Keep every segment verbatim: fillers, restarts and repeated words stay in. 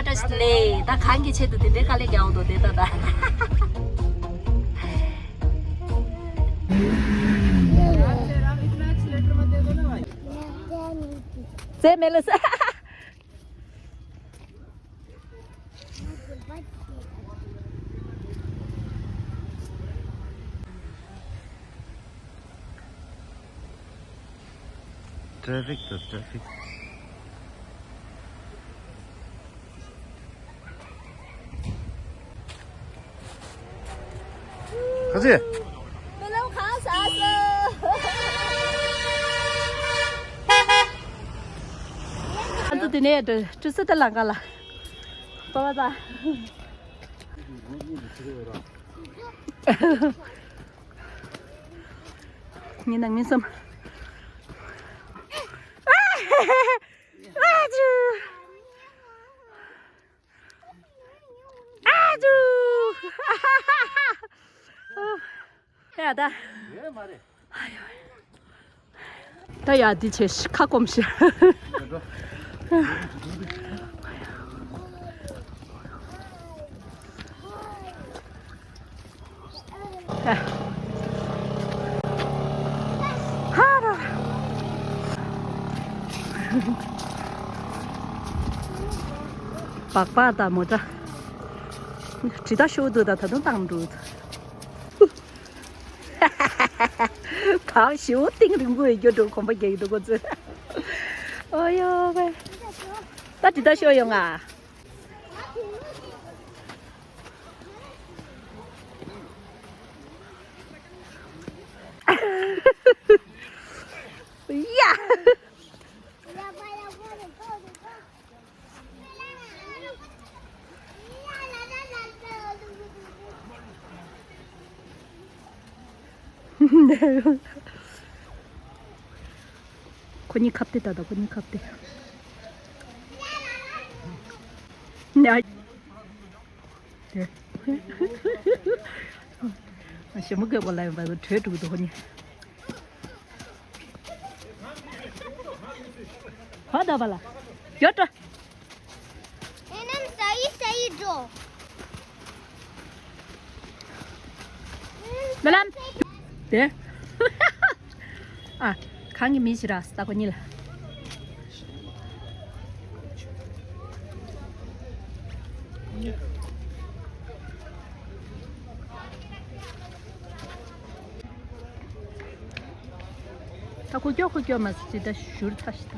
བཀྲ་ཤིས་བདེ་ལེགས། ད་གང་གི་ཆེད་དུ་དེ་འདྲའི་དཀའ་ལས་རྒྱག་འོང་དོ་དེ་ད་ད། རྩེ་མེ་ལ་ས། ཊེ་ཕིག་དང་ཊེ་ཕིག། ཁ་ཅིག་མེ་ལོང་གང་ཟ་སོང་། ཨ་ཙི་དེ་ནས་འགྲོ་ཀྲི་སི་ཏ་ལང་ཀ་ལ། པ་པ་ད། ངའི་ནང་མི་གསུམ། ཨ་ཅུ། ཨ་ཅུ། ཡ་ད། ད་ཡ་འདི་བྱས་ཤི་ཁ་སྐོམ་ཤི། ཧ་ར། སྦག་སྦག་དང་མོ་ཊ། དྲི་ད་ཤོར་འདུག་ད་ད་དུང་བཏང་འགྲོ། ད་ཞེའུ་གཏིང་རིང་པོ་ཡོད་རྒྱུ་འགྲོ་གོམ་པ་རྒྱག་གི་འདུག་ཁོ་ཚོས། ཨོ་ཡོ་བེ། ད་དྲི་ད་ཤོར་ཡོང་ང་། ཡ། ཁོ་གཉིས་ཁ་གཏད་ད་ད་ཁོ་གཉིས་ཁ་གཏད། ཡ། དེ། ཞི་མོ་སྐད་པོ་ལ་ཡོང་པ་དང་གྲོས་འགྲིག་འདུག་ཁོ་གཉིས། ཧ་ད་བ་ལ། ཡོད་ཏོ། ཨེ་ནམ་སའི་སའི་འགྲོ། མི་ལམ། དེ། ཨ། གང་གི་མི་ཞིག་ར་ས་ཁོ་གཉིས་ལ། ད་ཁུ་ཀྱོ་ཁུ་ཀྱོ་མ་སི་ད་ཞུར་ཐ་ཤི་ད།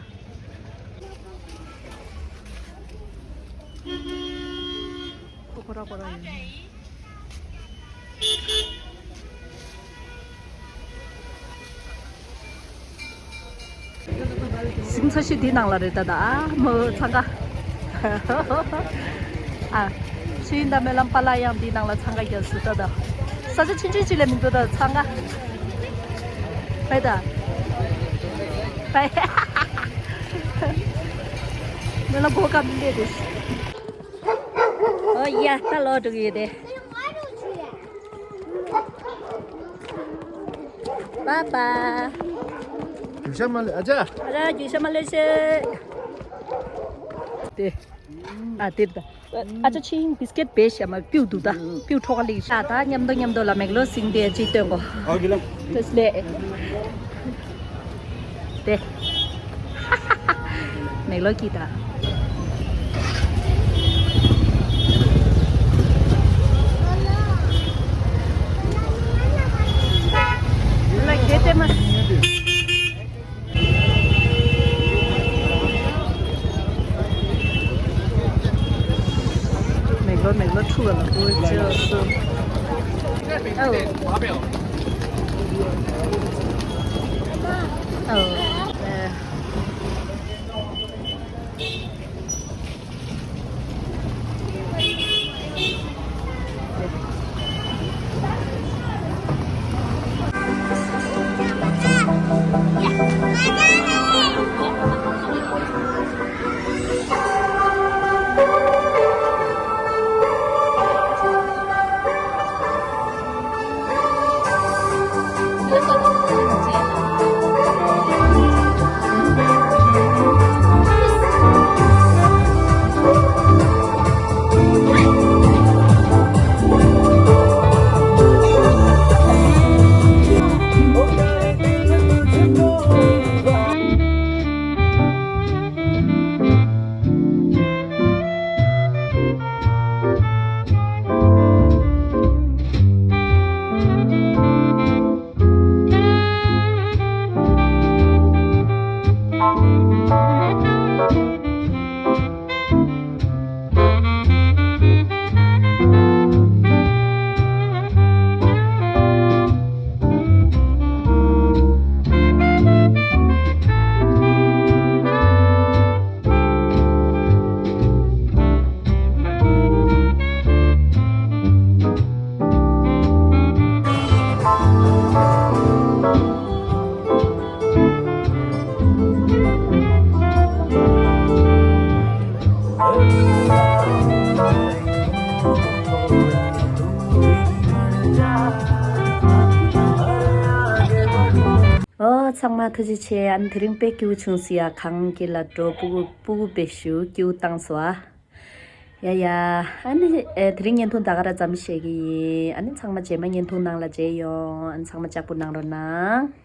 ཁོ་ཁོ་ར་ཁོ་ར་ཡིན། སིང་ཚ་ཤི་འདི་ནང་ལ་རེད་ད་ད་ཨ་མོ་འཚང་ཁ། ཨ། ཤི་ཡིན་ད་སྨོན་ལམ་པཱ་ལགས་ཡང་འདི་ནང་ལ་འཚང་ཁ་རྒྱག་སུ་ད་ད། ས་ཆ་ཆུང་ཆུང་ཅིག་ལས་མི་འདུག་ད་འཚང་ཁ། པའི་ད། པའི། སྨོན་ལམ་གོ་སྐབས་མི་འདེད་དེ། ཨོ་ཡ་ད་ལོག་འགྲོ་གི་ཡོད་དེ། པ་པ། རྒྱུ་ཤ་མ་ལེ་ཨ་ཅག་ཨ་ར་རྒྱུ་ཤ་མ་ལེ་ཤེ། དེ། ཨ་དེ་ད། ཨ་ཅག་ཆིང་བིས་ཀེད་བེ་ཤ་མ་པིའུ་འདུག་ད། པིའུ་ཁྲོ་ག་ལི་ཤ་ད་མཉམ་དུ་མཉམ་དུ་ལ་མེག་ལོ་སིང་དེ་ཅིག་སྟོན་གོ། ཨོ་གི་ལ། དེ་སླེ། དེ། མེག་ལོ་ཀི་ད། ལ་གེ་ཏེ་མ། མེག་ལོ་མེག་ལོ་ཁྲུ་བ་ལ་གོ་ཅི་སུ། ཨོ། ཨོ། ཨེ། ཚང་མ་ཐུགས་རྗེ་ཆེ། ཨ་ནི་དེ་རིང་དཔེ་སྐྱིད་པོ་བྱུང་སོང་ཡ། གངས་དཀྱིལ་ལ་འགྲོ། སྤུ་གུ་སྤུ་གུ་དཔེ་ཞེ་པོ་སྐྱིད་པོ་བཏང་སོང་ཨ། ཡ་ཡ། ཨ་ནི་ཨེ་དེ་རིང་བརྙན་ཐུང་ད་ག་རང་ཙམ་བཤད་ཀྱི་ཡིན། ཨ་ནི་ཚང་མ་རྗེས་མ་བརྙན་ཐུང་ནང་ལ་མཇལ་ཡོང་། ཨ་ནི་ཚང་མ་ལྕགས་པོ་གནང་རོགས་གནང་།